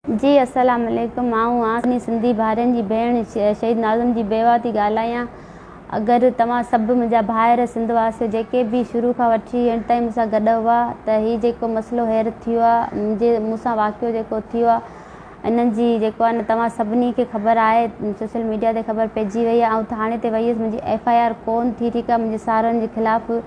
جي السلام عليڪم آئون آسني سنڌي ڀائرن جي ڀيڻ شهيد ناظم جي بيواه ٿي ڳالهايان اگر توهان سڀ منهنجا ڀائر سنڌ واسيو جيڪي به شروع کان وٺي هيڻ تائين مون سان گڏ هئا ته هي جيڪو مسئلو هير ٿيو آ منهنجي مون سان واقعو جيڪو ٿيو آ انهن جي جيڪو آ نه توهان سڀني کي خبر آهي سوشل ميڊيا تي خبر پئجي وئي آ آئون ٿاڻي تي وئي هيس منهنجي ايف I R ڪون ٿي ٺيڪ آ منهنجي ساهرن جي خلاف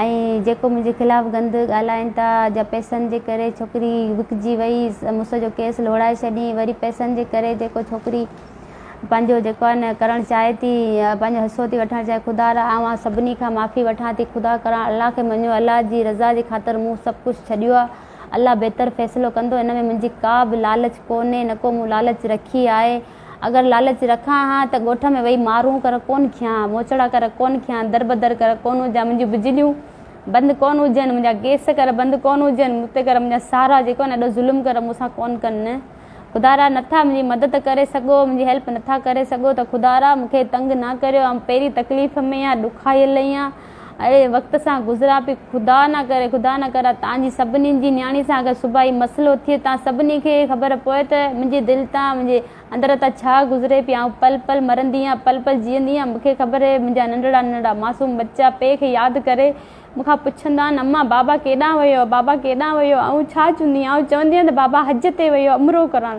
۽ جيڪو منهنجي خلاف گند ڳالهائين ٿا جا پئسن جي ڪري ڇوڪري وڪجي وئي مڙس جو ڪيس لوڙائي ڇڏيائين وري پئسن جي ڪري جيڪو ڇوڪري پنهنجو جيڪو آهي نه ڪرڻ چاهي ٿي پنهنجو حصو ٿي وٺڻ چاهي خدا را آئون سڀني کان معافي وٺان ٿي خدا ڪران الله کي مڃيو الله جي رضا جي خاطر مون سڀ ڪجهه ڇڏيو آهي الله بهتر فيصلو ڪندو ان ۾ منهنجي ڪا به لالچ ڪونهي نه ڪو مون لالچ رکي آهي اگر لالچ رکان ها ته ڳوٺ ۾ ويهي مارون ڪر ڪونه کيان ها، موچڙا ڪر ڪونه کيان ها، دربدر ڪر ڪونه هجان، منهنجون بجليون بند ڪونه هجن، منهنجا گئس ڪر بند ڪونه هجن، مون تي ڪر منهنجا ساهرا جيڪو آهن ايڏو ظلم ڪر مون سان ڪونه ڪن نه. خدارا نٿا منهنجي مدد ڪري سگهو، منهنجي هيلپ نٿا ڪري سگهو ته خدارا مون کي تنگ نه ڪريو، آئون پهرين تڪليف ۾ آهيان، ڏکايل آهيان، اهڙي وقت سان گذران پئي، خدا نه ڪري، خدا نه ڪري تان جي سڀني جي نياڻي سان اگر سڀاهي مسئلو ٿئي تان سڀني کي خبر پوي ته منهنجي دل تان منهنجي اندر تان ڇا گذري پئي، آئون پل پل مرندي آهيان، پل پل جيئندي آهيان، مون کي خبر اهي منهنجا ننڍڙا ننڍڙا معصوم ٻچا پيء کي ياد ڪري مون کان پڇندا آهن امان بابا ڪيڏانهن ويو، بابا ڪيڏانهن ويو، آئون ڇا چوندي آهيان، آئون چوندي آهيان ته بابا حج تي ويو عمرو ڪرڻ.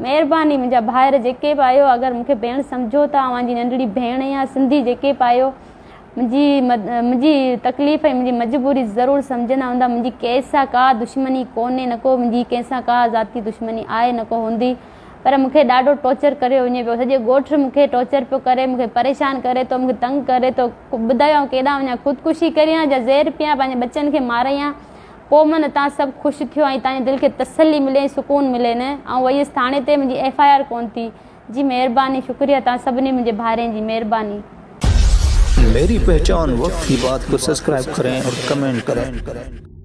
مهرباني منهنجا ڀائر جيڪي به آهيو اگر مونکي ڀيڻ سمجهو ٿا اوهان جي ننڍڙي ڀيڻ يا سنڌي جيڪي به آهيو منهنجي منهنجي تڪليف ۽ منهنجي مجبوري ضرور سمجهندا هوندا منهنجي ڪنهن سان ڪا دشمني ڪونهي نه ڪو منهنجي ڪنهن سان ڪا ذاتي دشمني آهي نه ڪو هوندي پر مونکي ڏاڍو ٽارچر ڪريو وڃي پيو سڄي ڳوٺ مونکي ٽارچر پيو ڪري مونکي پريشان ڪري ٿو مونکي تنگ ڪري ٿو ٻڌايو آئون ڪيڏانهن وڃان خودڪشي ڪريان يا زهر پيان پنهنجي ٻچن کي ماريان پوء من تان سڀ خوش ٿيو ۽ تانجي دل کي تسلي ملي ۽ سڪون ملي نه آئون وئيس ٿاڻي تي منهنجي ايف I R ڪون ٿي جي مهرباني شڪريه تان سڀني منهنجي ڀائرين جي مهرباني. ميري پهچان وقت ڪي بات ڪو سبسڪرائب ڪرين اور ڪمينٽ ڪرين.